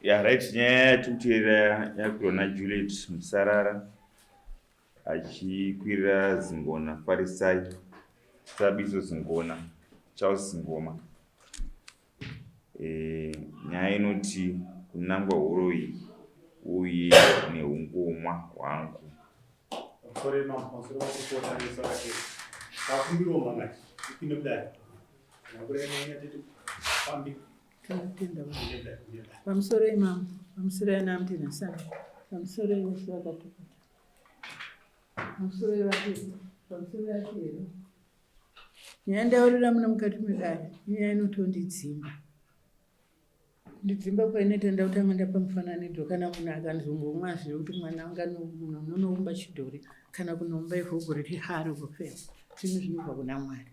Ya right, nyaya yatikuteerera yakwirwa naJuliet Musarara achikwirira Zingona Farisai Sabiso Zingona Charles Zingoma. E, nyaya inoti kunangwa huroyi uye neungomwa hwangu. Pamusoro imambo, pamusoro vakupota nesu akati kakumbirawo mangati ipinde mudare. Nakurai manya tete fambi. Tinotenda baba. Pamusoro imambo, pamusoro yanamti nasana, pamusoro yesu vakatukuta. Pamusoro yevatete, pamusoro yatero. Nyaya ndaurira muno mukati medare, inyaya inotondidzimba. Kundidzimba kwainoita ndakutanga ndapa mufananidzo kana munhu akanzongomwa azive kuti mwana wanga munhu unonoumba chidhori kana kunoumba ivhogori rihari kufema zvinhu zvinobva kuna Mwari.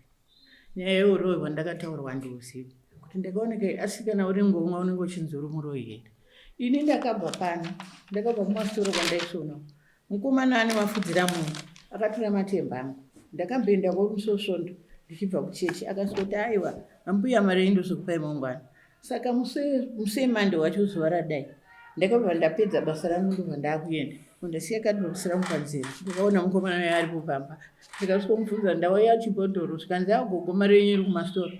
Nyaya yeuroyi hwandakataurwa handiuzivi kuti ndakaoneka asi kana uri ngomwa unenge uchinzi uri muroyi here. Ini ndakabva pano ndakabva kumasitoro kwandaisona Mukomana ane mafudzira munhu akatora matemba angu. Ndakamboenda kwamusi wesvondo ndichibva kuchechi akasoti aiwa ambuya mari yenyu ndozokupai mangwana. Saka musi wemande wacho zuva radai ndakabva ndapedza basa rangu ndobva ndakuenda ndasiya kadhokisi rangu panzira ndikaona mukomana uya aripo pamba ndikasvikomubvunza ndauya chibhodhoro zvikanzi agogo mari yenyu iri kumasitoro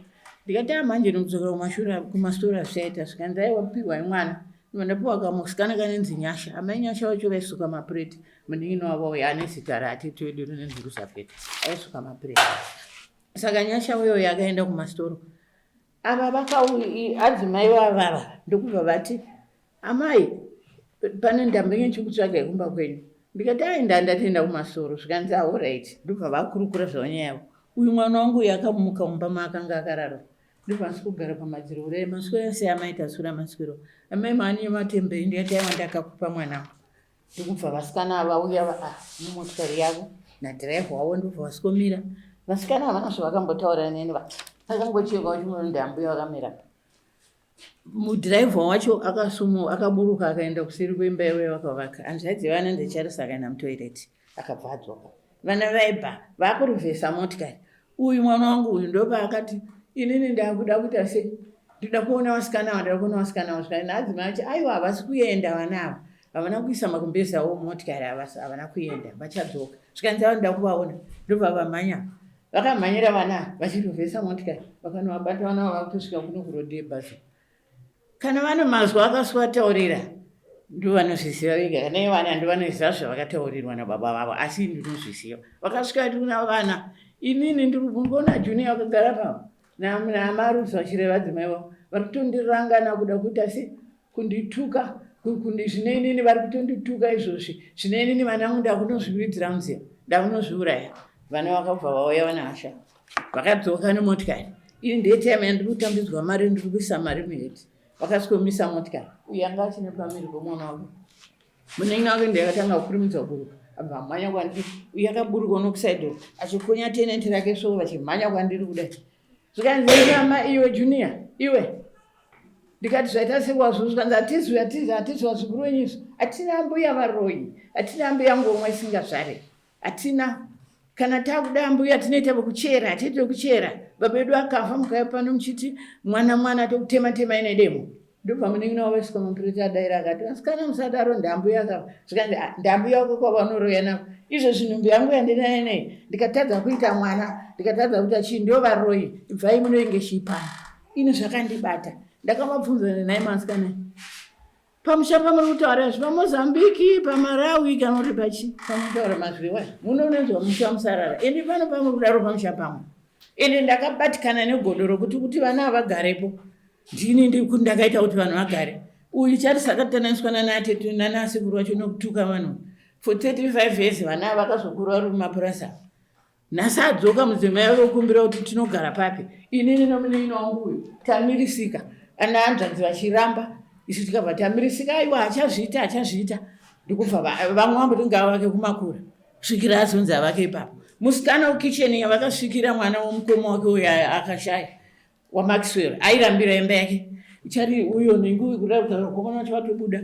ndikati amanje ndikudzokera kumashure kumasitoro hazvichaita zvikanzi aiwa pihwai mwana Ndapiwa kamusikana kanenzi Nyasha. Amai Nyasha vacho vaisuka mapureti. Munin'ina wavo uyo ane zita ratete wedu rinonzi Ruzapeta. Aisuka mapureti. Saka Nyasha uyo uyo akaenda kumasitoro. Ava vakauyi adzimai vavava ndokubva vati amai pane ndambenge ndichikutsvagai kumba kwenyu. Ndikati ai ndandatoenda kumasoro zvikanzi aorit ndobva vakurukura zvavo nyaya yavo. Uyu mwana wangu uyu akamuka mumba maakanga akarara. Ndokwanisa kugara pamadziro kudai maswera sei amai taswera maswero amai maani matembe ndikati aiwa ndakakupa mwanangu ndikubva vasikana ava vauya ah, nemotikari yavo nadhiraivha wavo ndobva vasikomira vasikana havana zvavakambotaura neni vakangocheka vachimona ndambuya vakamira mudhiraivha wacho akasumu akaburuka akaenda kuseri kwemba yavo vakavaka hanzvadzi vana ndecharisa akaenda mutoireti akabva adzoka vana vaibva vakuruvhesa motikari uyu mwana wangu uyu ndopaakati inini ndakuda kuita sei ndoda kuona vasikana ava ndoda kuona vasikana ava zvikanzi naadzimai acho aiwa havasi kuenda vana ava havana kuisa makumbezi avo mumotikari havana kuenda vachadzoka zvikanzi ava ndoda kuvaona ndobva vamhanya vakamhanyira vana vachirovhesa motikari vakanovabata vana vava kutosvika kuno kurodhi yebhazi Kana vane mazwi akaswataurira ndovanozviziva vega, kana ivo vana ndovanoziva zvavakataurirwa nababa vavo, asi ini ndinozviziva. Vakasvika vati kuna vana, inini ndiri kungoona Junior akagara pano naMarusa vachireva adzimai vavo, vari kutondirangana kuda kuita se kundituka zvino inini vari kutondituka izvozvi zvino inini vana vangu ndakunozviwidzira munzira ndakunozviuraya. Vana vakabva vauya vana hasha vakadzoka nemotikari ini ndiye time yandiri kutambidzwa mari ndiri kuisa mari muheti vakasvikomisa motikari uyu anga achine pamiri pomwana wake munin'ina wake ndiye akatanga kukurumidza kuburuka abva amhanya kwandiri uyu akaburuka unokusaidi achikonya tenenti rake so vachimhanya kwandiri kudai zvikanzi mama iwe junior iwe ndikati zvaita sekwazvo zvikanzi hatizwi hatizwi hatizwi vazukuru wenyu izvo hatina mbuya varoyi hatina mbuya ngomwa isingazvare Hatina kana takuda mbuya tinoita vekuchera hatiiti vekuchera baba vedu akafa mukauya pano muchiti mwana mwana tokutema tema ine demo ndobva munin'ina wavo aiswa mapureti adaira akati vasikana musadaro ndambuya akafa zvikanzi ah, ndambuya wako kwavanoroya navo izvo zvinhu yangu yandinayo nei ndikatadza kuita mwana ndikatadza kuita chii ndo varoyi ibvai munoinge chii pano ini zvakandibata ndakamabvunza nenhai masikana Pamusha pamuri kutaura izvi paMozambique, paMarawi kana kuti pachi pamutaura mazwi iwayo munonzwa musha musarara ende pano pamuri kudaro pamusha pamwe ende ndakabatikana negodo rokuti kuti vana havagarepo ndini ndakaita kuti vanhu vagare uyu charisi akatananiswa nanatete nanasekuru vacho nokutuka vanhu for 35 years vana ava vakazokura vari mumapurasa Nhasi adzoka mudzimai wake kukumbira kuti tinogara papi inini nomunin'ina wangu uyu tamirisika ana hanzvadzi vachiramba isu tikabva tamirisika aiwa achazviita achazviita ndikubva vamwe vamboti ngavake kumakura kusvikira azonzi avake ipapo musikana wekicheni yavakasvikira mwana womukoma wake uyo akashaya waMaxwell airambira imba yake ichari uyo nenguvi kuda kutaura komana vacho vatobuda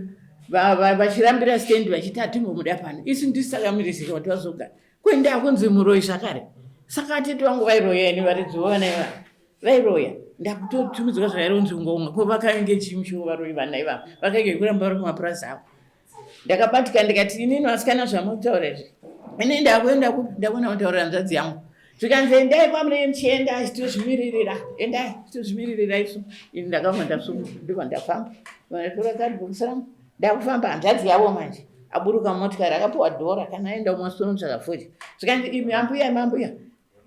vachirambira stand vachiti hatimbomuda pano isu ndisu takamirisika kuti vazogara kuenda kunzi muroyi zvakare saka atete vangu vairoya ini varidzi vavana ivava vairoya Ndakutotumidzwa zvaironzi ngomwa ko vakainge chii mushuwo varoyi vana ivava vakainge kuramba vari kumapurazi avo. Ndakabatika ndikati inini vasikana zvamutaura izvi ini ndakuenda kupi ndakuenda kutaurira hanzvadzi yangu zvikanzi endai kwamunenge muchienda asi tozvimiririra endai tozvimiririra isu ini ndakabva ndasumuka ndobva ndafamba vanatora kadhibhokisi rangu ndakufamba hanzvadzi yavo manje aburuka motikari akapiwa dhora kana aenda kumasoro fodya zvikanzi imi ambuya imi ambuya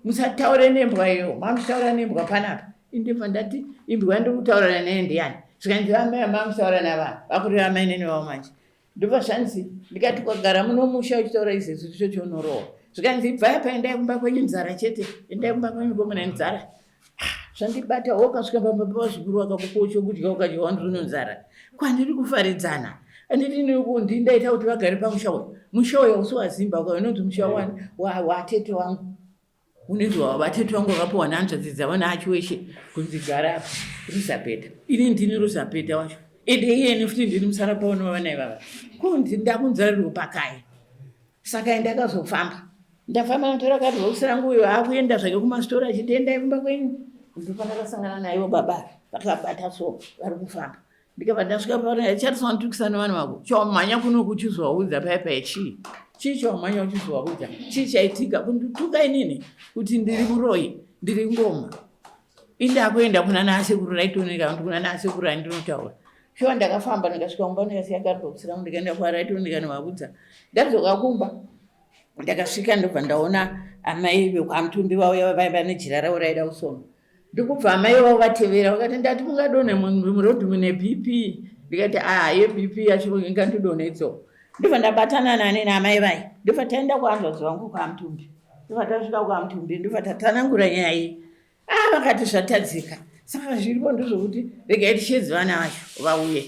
musataure nembwa iyo mamuchitaura nembwa panapa indibva ndati imbwa yandiri kutaurana naye ndiyani zvikanzi amai mamutaura nava vakureva amainene vavo manje ndobva zvanzi ndikati kwagara muno musha uchitaura izvezvi ndicho chaunorohwa zvikanzi ibvai apa endai kumba kwenyu nzara chete endai kumba kwenyu komuna nzara ah, zvandibata wakasvika pamba pavazukuru vakakupa chokudya ukadya wandiri nzara kwandiri kufaridzana anditi ndindaita kuti vagare pamusha uyu musha uyu hausi wazimba uka unonzi musha watete wangu unonzi vatete vangu vakapiwa nehanzvadzi dzavo naachiweshe kunzi gara apa rusapeta ini ndini rusapeta wacho ende iyeni futi ndini musara paunova vana ivava kunzi ndakunzariro pakai saka ndakazofamba ndafamba notora kadhokisi rangu uyo akuenda zvake kumastora achiti endai kumba kwenyu ndopandakasangana naivo baba vakabata so vari kufamba ndikabva ndasvika paari charisa wanitukisa nevanhu vako chawamhanya kuno kuchizovaudza paya paya chii chii chawamhanya uchizovaudza chii chaitika kundituka inini kuti ndiri muroyi ndiri ngoma indakuenda kuna naasekuru raitoneka kuti kuna naasekuru andinotaura shuwa ndakafamba ndikasvika kumba ndikasiya karibhokisi rangu ndikaenda kwaraitoneka novaudza ndadzoka kumba ndakasvika ndobva ndaona amai vekwamutumbi vauya vaiva nejira ravo raida kusoma ndikubva amai vavo vatevera vakati ndati mungadonhe muroad mune bp ndikati a ah, yebp yacho ingandidonhetso ndobva ndabatana nani naamai vai ndobva taenda kuhanzvadzi vangu kwamutumbi ndobva tasvika kwamutumbi ndobva tatsanangura nyaya iyi ah vakati zvatadzika saka zviripo ndezvokuti regai tichedze vana vacho vauye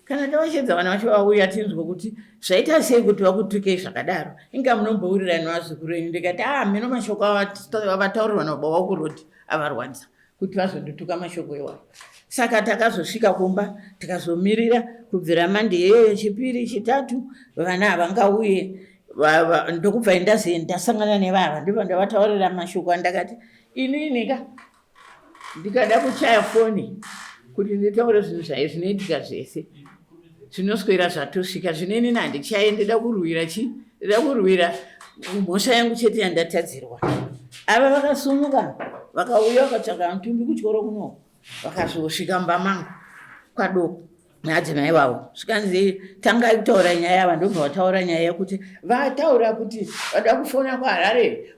kana tavachedza vana vacho vauya tinzwe kuti zvaita sei kuti vakutukei zvakadaro inga munombowirirani vazukuru enyu ndikati a ah, mino mashoko avataurirwa nababa wakuroti avarwadza kuti vazondituka mashoko iwayo saka takazosvika kumba tikazomirira kubvira mande iyoyo chipiri chitatu vana havangauye ndokubva ndazi ndasangana nevava ndobva ndavataurira mashoko andakati inini ka ndikada kuchaya foni kuti nditaure zvinhu zvaye zvinoitika zvese zvinoswera zvatosvika zvino inini handichaye ndida kurwira chi ndida kurwira mhosva yangu chete yandatadzirwa ava vakasumuka vakauya vakatsvaka mutumbi kuchikoro kuno vakazosvika mumba mangu kwadoko naadzimai vavo zvikanzi tangai kutaura nyaya ava ndobva vataura nyaya yekuti vataura kuti vada kufona kuharare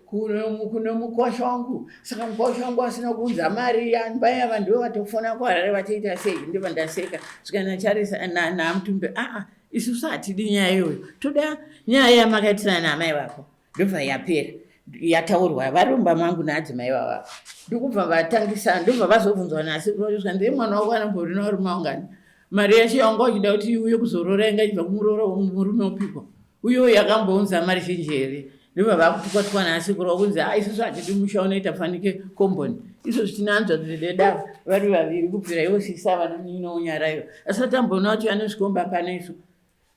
kune mukwasha wangu saka mukwasha wangu asina kuunza mari ambai ava ndivo vatofona kuharare vatoita sei ndobva ndaseka zvikanacharisa namutumbi aa isusu hatidi nyaya iyoyo toda nyaya yamakaitirana naamai vako ndobva yapera yataurwa vari mumba mangu naadzimai vava ndokubva vatangisa ndobva vazobvunzwa nasi kuroiswa ndiye mwana wako anomborina varume vangani mari yacho yanga uchida kuti iuye kuzoroora inga ichibva kumuroora murume upiko uyo yakambounza mari zhinji here ndobva vakutukwa tukwa nasi kurova kunzi a isusu hatidi musha unoita fanike komboni izvozvi tine hanzvadzi deda vari vaviri kubvira ivo sisa vanonounyarayo asi atamboona kuti ane zvikomba pano isu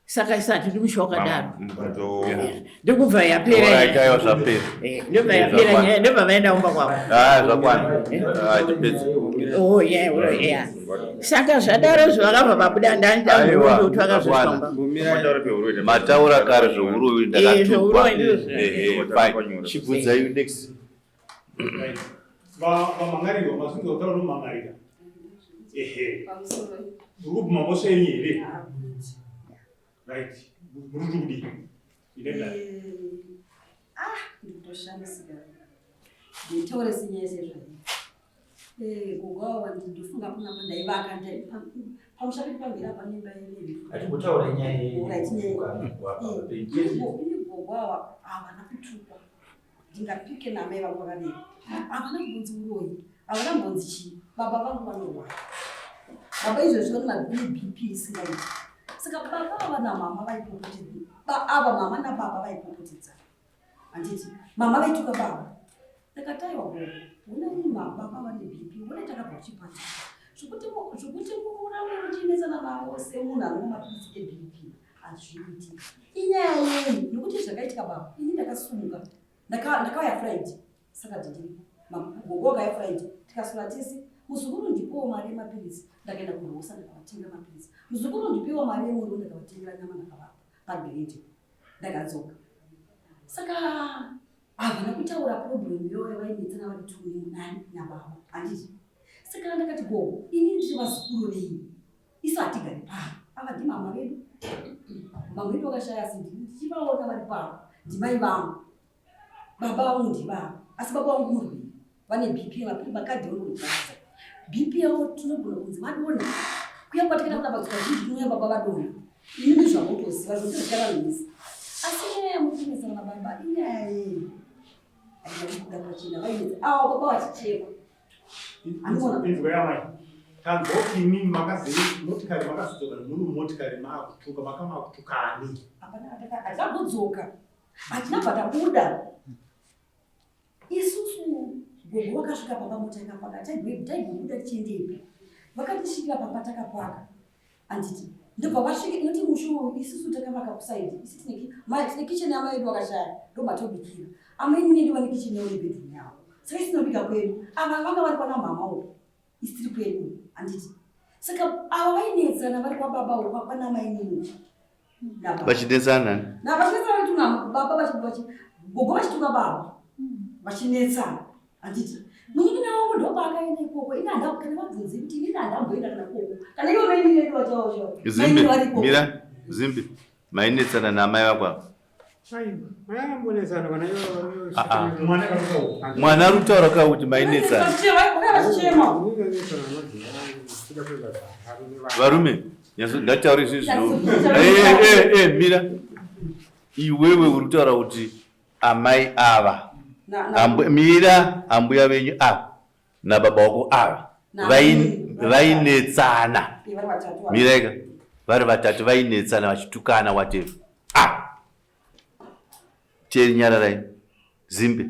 saka isu hatidi musha wakadaro ndokubva yapera eh, ndobva yapera nyaya ndobva vaenda kumba kwavo ah, zvakwana eh. ah, oh, yeah. Saka zvadaro zvakabva vabuda ndandakuti vakazofamba mataura kare zvehuroyi ndakatukwa eh, chibvunzai next Vamhangarirwa mazvinzwa kutaura unomhangarira. Ehe. Muri kubvuma mhosva yenyu here? Right. Muri kuti kudii? Ine dare. Ah, ndikutoshamisika. Nditaure senyaya sezvaii. Eh, gogo ava ndofunga kuna pandaivaka pamusha pedu pamberi apa nemba yedu. Hatimbotaura nyaya yeyi. Gogo ava havana kutukwa. Ndingapike naamai vangu vakadii havana kumbonzi muroyi havana kumbonzi chii baba vangu vanorwara baba izvezvi vane mabp isingaiti saka baba ava namama vaipopotedza ava mama nababa vaipopotedza handiti mama vaituka baba ndakati aiwa gogo honai baba vane bp honai takabva kuchipatara zvekuti zvekuti murambe muchinetsana navo semunhu anomwa mapiritsi ebp hazviiti inyaya yenyu nekuti zvakaitika baba ini ndakasumuka ndakauya friday saka ndindiripo gogo akauya friday tikaswera tese Muzukuru ndipowo mari yemapiritsi, ndakaenda kurosa ndakavatenga mapiritsi. Muzukuru ndipewo mari yemuriwo, ndakavatengera nyama ndakavapa pagrade ndakadzoka. Saka havana kutaura problem iyoyo vainetsana vari two nani nababa handiti. Saka ndakati gogo ini ndiri vazukuru venyu isu hatigari pano ava ndimama vedu mama vedu vakashaya asi ndichivaona vari pano ndimai vangu baba vangu ndibaba asi baba vangu murwere vane bp makadhi vanokubaza bp yavo tinogona kunzi vadonha kuya kwatikaita kuna batsuka zhinji tinouya baba vadonha ini ndizvamotoziva zvotozikana nhisi asi nyaya yamukunetsana nababa inyaya yei aida kubuda pachena vainetsa awa baba vachichema Inzwa yamai. Tanzwa kuti imimi makazei motikari makazodzoka nemunhu motikari maakutuka makamakutuka ani? Hapana hatina Hatina bva tabuda. Isusu gogo vakasvika pamba mota yakapaka taigobuda tichiendepi. Vakatisvikira pamba takapaka. Anditi ndobva vasvika inoti musha uyu isusu takavaka kusaidi isu tine tine kitchen yamai edu vakashaya ndomatobikira. Amainini edu vane kitchen yavo nebedroom yavo. Saka isu tinobika kwedu. Ava vanga vari kwana mama uko. Isu tiri kwedu. Anditi saka ava vainetsana vari kwababa uko kwana mainini. Vachinetsana navachinetsana vachituna baba gogo vachituka baba vachinetsana handiti munin'ina wangu ndopaakaenda ikoko ini handa kana vabvunze kuti inini handamboenda kana koko kana ivo mainini vedu vachaocho zimbi mira zimbi mainetsana naamai vako ava mwana ari kutaura ka kuti mainetsana varume ngatitaure izvi zvino eh, eh, eh, mira iwewe uri kutaura kuti amai ava mira ambuya venyu ava nababa wako ava vainetsana miraika vari vatatu vainetsana vachitukana whatever ah chenyararai zimbe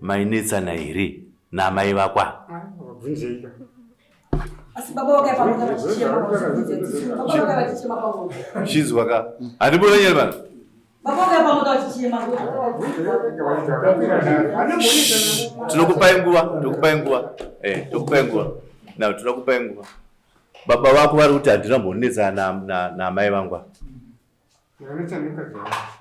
mainetsana here namai vakwa chinzwa ka handibona nyari vana tinokupai nguva tokupai nguva eh, tokupai nguva now tinokupai nguva baba vako vari kuti handina mbonetsana naamai vangu ava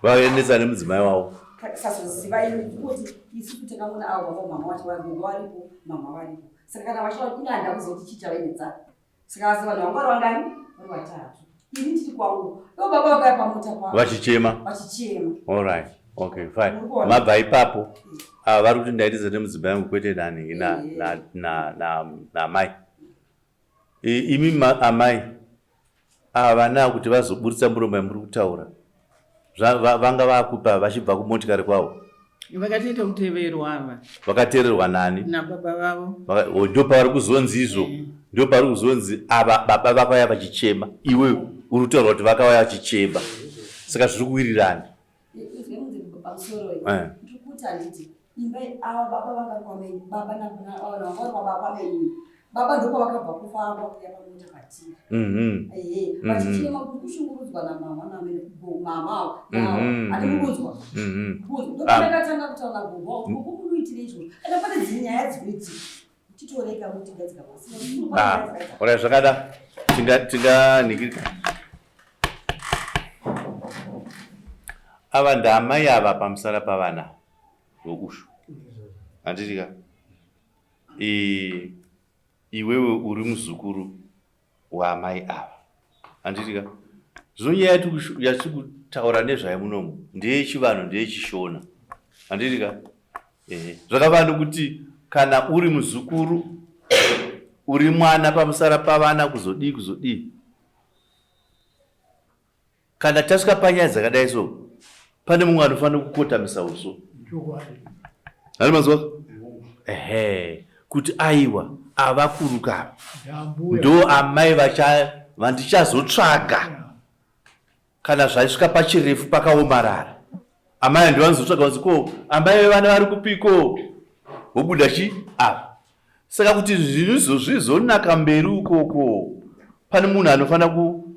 vaenetsa nemudzimai wavo sazoziva ini kuti isu takaona avo baba mama wacho vagogo varipo mama varipo saka kana vacho ini handida kuziva kuti chii chavainetsana saka asi vanhu vangu vari vangani vari vatatu ini ndiri kwangu ivo baba vakaya pamota pavo vachichema vachichema allright okay fine mabva ipapo ava vari kuti ndaitiza nemudzimai wangu kwete nani namai Imi amai ava vana kuti vazoburitsa muromo yamuri kutaura vanga vakupa vachibva kumotikari kwavo vakatoita kuteverwa ava vakateererwa nani nababa vavo oh, ndo pavari kuzonzi izvo eh. ndo pavari kuzonzi ava baba vakauya vachichema iwe uri kutaura kuti vakauya vachichema saka zviri kuwirirana Eh. Ndikuti handiti imba ava baba vanga kwamei baba navanga kwamei baba ndopavakabva kufamba kuya pamota patiri mhm. ehe vachichema kuti kushungurudzwa namama namama avo handi kukunzwa kunzwa ndopandakatanga kutaura nagogo gogo munoitire izvozvo kana pane dzimwe nyaya dzinoitika titoreka mutigadzika pasi ah, ora zvakada tinga tinga ningirika ava ndaamai ava pamusara pavana voushu handitika iwewe uri muzukuru waamai ava handitika zvino nyaya yatiri kutaura nezvayo munomu ndeyechivanhu ndeyechishona handitika ehe zvakava nokuti kana uri muzukuru uri mwana pamusara pavana kuzodii kuzodii Kana tasvika panyaya dzakadai so pane mumwe anofanira kukotamisa uso. Hani manzwa? Ehe, kuti aiwa avakuruka ava ndo amai vacha vandichazotsvaga kana zvaisvika pachirefu pakaomarara. Amai ndovanozotsvaga vanzi ko amai vevana vari kupiko vobuda chi apa. Saka kuti zvinhu zvizonaka mberi ukoko pane munhu anofanira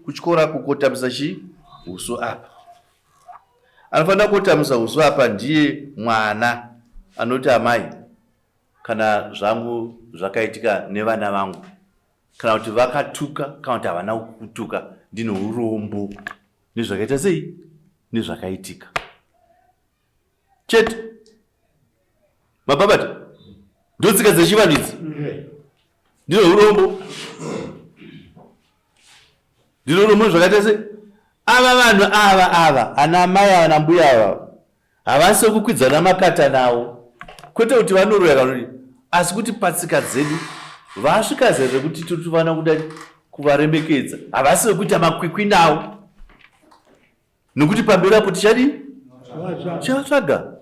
kutyora kukotamisa chi huso apa. Anofanira kukotamisa huso apa ndiye mwana anoti amai. Kana zvangu zvakaitika nevana vangu, kana kuti vakatuka kana kuti havana kutuka, ndine urombo nezvakaita sei nezvakaitika chete. Mababata ndotsika dzechivanhu idzi. Ndine urombo, ndine urombo zvakaita sei. Ava vanhu ava ava ana amai ava nambuya ava havasi vekukwidzana makata nawo, kwete kuti vanoroya kana kuti, asi kuti patsika dzedu vasvika zera rekuti totofanira kuda kuvaremekedza. Havasi vekuita makwikwi nawo, nokuti pamberi apo tichadii? Tichavatsvaga.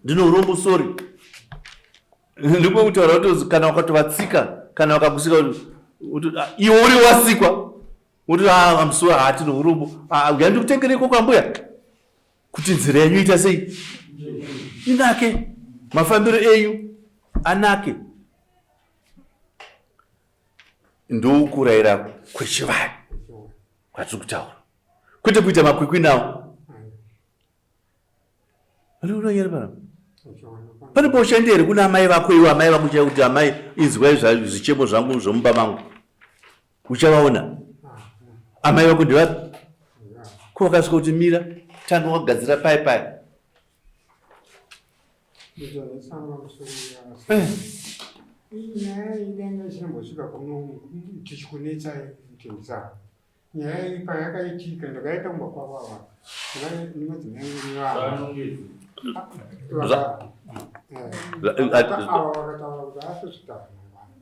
Ndine urombo, sorry, ndiko kutaura kuti kana wakatovatsika kana wakakusika, iwe uri wasikwa, uti ah, I'm sorry, ah, tine urombo, ah, uya ndikutengere ikoko ambuya, kuti nzira yenyu ita sei inake, mafambiro enyu anake. Ndokurayira kwechivanhu kwatiri kutaura, kwete kuita makwikwi nawo. Unonyara pana pane paushandi here kuna amai vako? Iwe amai vako chaivo kuti amai, inzwai zvichemo zvangu zvomumba mangu, uchavaona amai vako ndevapi? Ko vakasvika kuti mira, tanga wakagadzira pai pai. Nyaya inenge ichimbosvika kuno tichikunetsai kutendisa. Nyaya iyi payakaitika, ndakaenda kumba kwavo ava nemadzimai ava vakataura kuti asozvitaura mangwana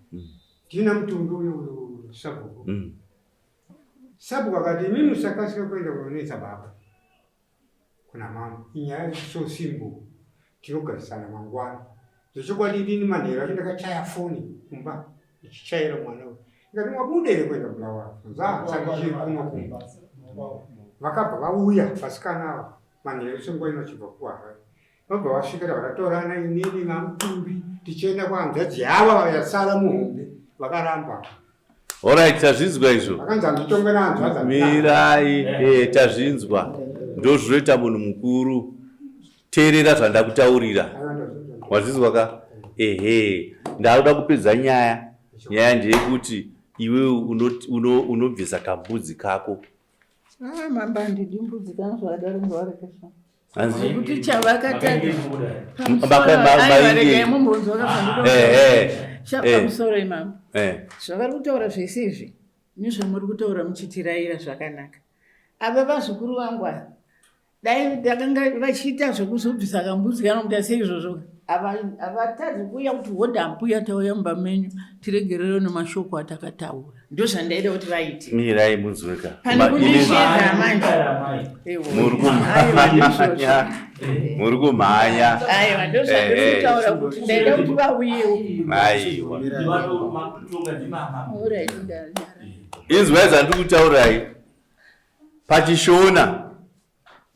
ndina mutumbi uyu uyu sabhuku. Sabhuku akati, imi musakasika kuenda kunonetsa baba kuna mama, inyaya so simple, tinogarisana mangwana. Zvechokwadi, inini manheru acho ndakachaya foni kumba ndichichaira mwana uyu, ndikati mwabuda here kuenda Bulawayo? Zaa kuno kumba. Vakabva vauya vasikana ava manheru senguva ino vachibva kuHarare. Vabva vasvika, tavakatorana inini naMutumbi tichienda kwahanzvadzi yava yasara muhombe, vakaramba. Alright, tazvinzwa izvo. Vakanzi handitonge nahanzvadzi. Mirai, tazvinzwa. Ndozvinoita munhu mukuru. Teerera zvandakutaurira. Wazvinzwa ka? Ehe, ndakuda kupedza nyaya. Nyaya ndeyekuti iwe unobvisa kambudzi kako. Ah, mamba handidi mbudzi kana zvakadaro, ndovarekesa. Hanzi Nekuti chavakatadza Maingi. mumbonzwa. Pamusoro imambo, zvavari kutaura zvese izvi nezvamuri kutaura muchitirayira zvakanaka. Ava vazukuru vangu ava, dai ndakanga vachiita zvekuzobvisa kambudzi kana kuita seizvozvo, havatadzi kuuya kuti hodha ambuya, tauya mumba menyu, tiregerere nemashoko atakataura. Ndozvandaida kuti vaite. Mirai munzweka. Pane kundishedza manje. Muri kumhanya. Muri kumhanya. Aiwa, ndozvandiri kutaura kuti ndaida kuti vauyewo. Aiwa. Inzwai zvandiri kutaurai. Pachishona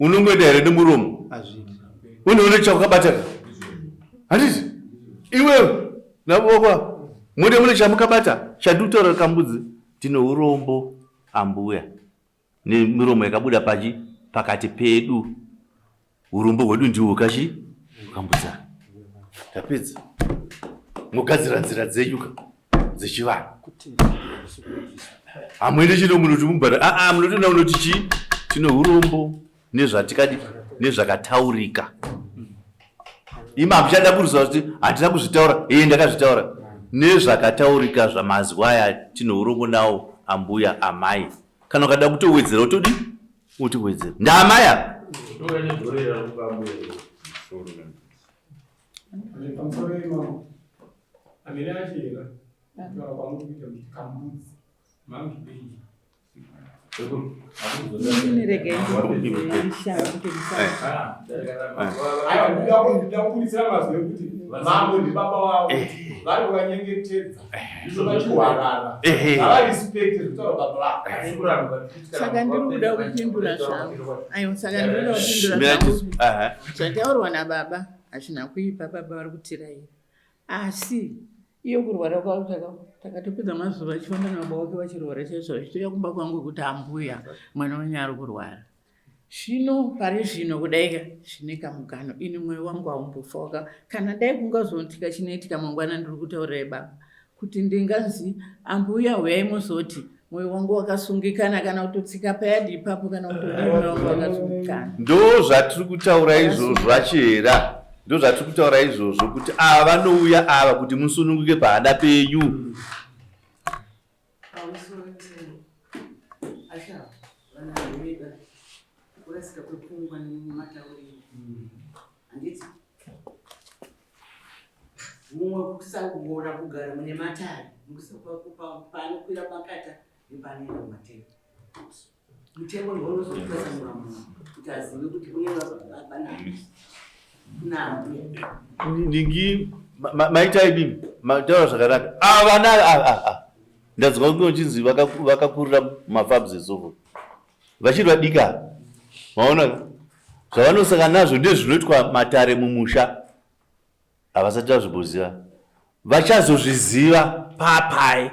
unongoenda here nemuromo? Unoona chakabata, handiti? Iwewe navokwa mune mune chamukabata chandiri kutaura kambudzi. Tine urombo ambuya nemiromo yakabuda pachi pakati pedu. Urombo hwedu ndihwo kachi kambudza. Tapedza, mogadzira nzira dzenyu ka dzechivanhu. Hamuende chino munoti mubhara aa, munotoona unoti chii, tine urombo nezvatikadi nezvakataurika. Imi hamuchada kuruzwa kuti handina kuzvitaura. Iye ndakazvitaura nezvakataurika zvamazwi aya. Tine urombo nawo ambuya, amai. Kana ukada kutowedzera, utodi utowedzera ndaamaya. Pamusoro imamo, amene achera kutaura kwamuri kuita kuti kambudzi mangidei. Regai. Ndida kubuditsira mazwi ekuti mambo ndibaba wavo, vari kuvanyengetedza ndizvo vachihwarara, havarespecte zvekutaura baba vavo. Saka ndiri kuda kupindura zvangu. Aiwa, saka ndiri kuda kupindura zvangu. Zvataurwa nababa hazvina kuipa, baba vari kutirayira, asi iyo kurwara kwavo, takatopedza mazuva achifamba nababa wake vachirwara chaizvo, vachitouya kumba kwangu kuti ambuya, mwana wenyu ari kurwara. Zvino pari zvino kudaika zvine kamugano ini mwoyo wangu haumbofa waka kana dai kungazoitika chinoitika mangwana ndiri kutaurirai baba kuti ndinganzi ambuya huyai muzoti mwoyo wangu wakasungikana kana kutotsika payadi ipapo kana kutodii mwoyo wangu wakasungikana. Ndo zvatiri kutaura izvozvo vachihera ndo zvatiri kutaura izvozvo kuti ava vanouya ava kuti musununguke pahana penyu. Pamusoro tino asha vana veda kurasika kwepfungwa nematauriro handiti mumwe kusagona kugara mune matare panokwira makata nepanoenda kumatenga mutemo ndiwo unozopatsanura munhu kuti azive kuti kune baba kuna ambuya Ndingi maita imimi mataura zvakanaka. Ava vana ava ava ndadzwa kunge uchinzi vakakurira mumafabs esofo vachiri vadiki ava. Maona ka? Zvavanosangana nazvo ndezvinoitwa matare mumusha. Havasati vazvimboziva. Vachazozviziva papai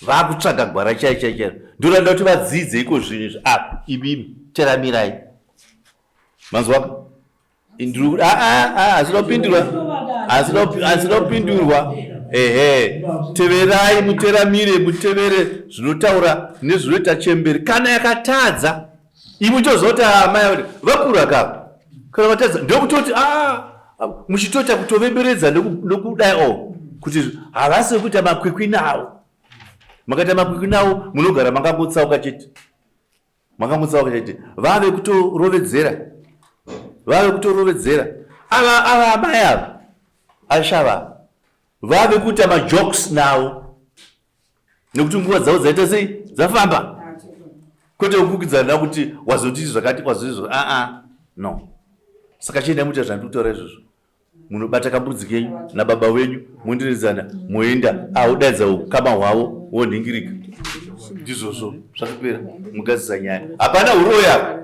vakutsvaga gwara chai chai chairo. Ndoranda kuti vadzidze iko zvinhu izvi. Ah, imimi teramirai. Manzwaka? Asina kupindurwa. Asina kupindurwa. Ehe. Teverai muteramire mutevere zvinotaura nezvinoita chembere. Kana yakatadza Imwi tozoti amai ah, vakura ka kana vatadza ndokutoti ah, ah, muchitoita kutovemberedza nokudai o oh, kuti havasi kuita makwikwi nawo. Makaita makwikwi nawo munogara makangotsauka chete, makangotsauka chete, vave kutorovedzera, vave kutorovedzera ava ava amai ava ashava vave kuita majokes nawo nekuti nguva dzavo dzaita sei dzafamba kwete kukukidzana kuti wazoti zvakati wazoti zvo aa no saka chiendai muita zvandiri kutaura izvozvo munobata kambudzi kenyu nababa venyu mondiredzana moenda audaidza ukama hwavo wonhingirika ndizvozvo zvakapera mugadzisa nyaya hapana huroyi apa.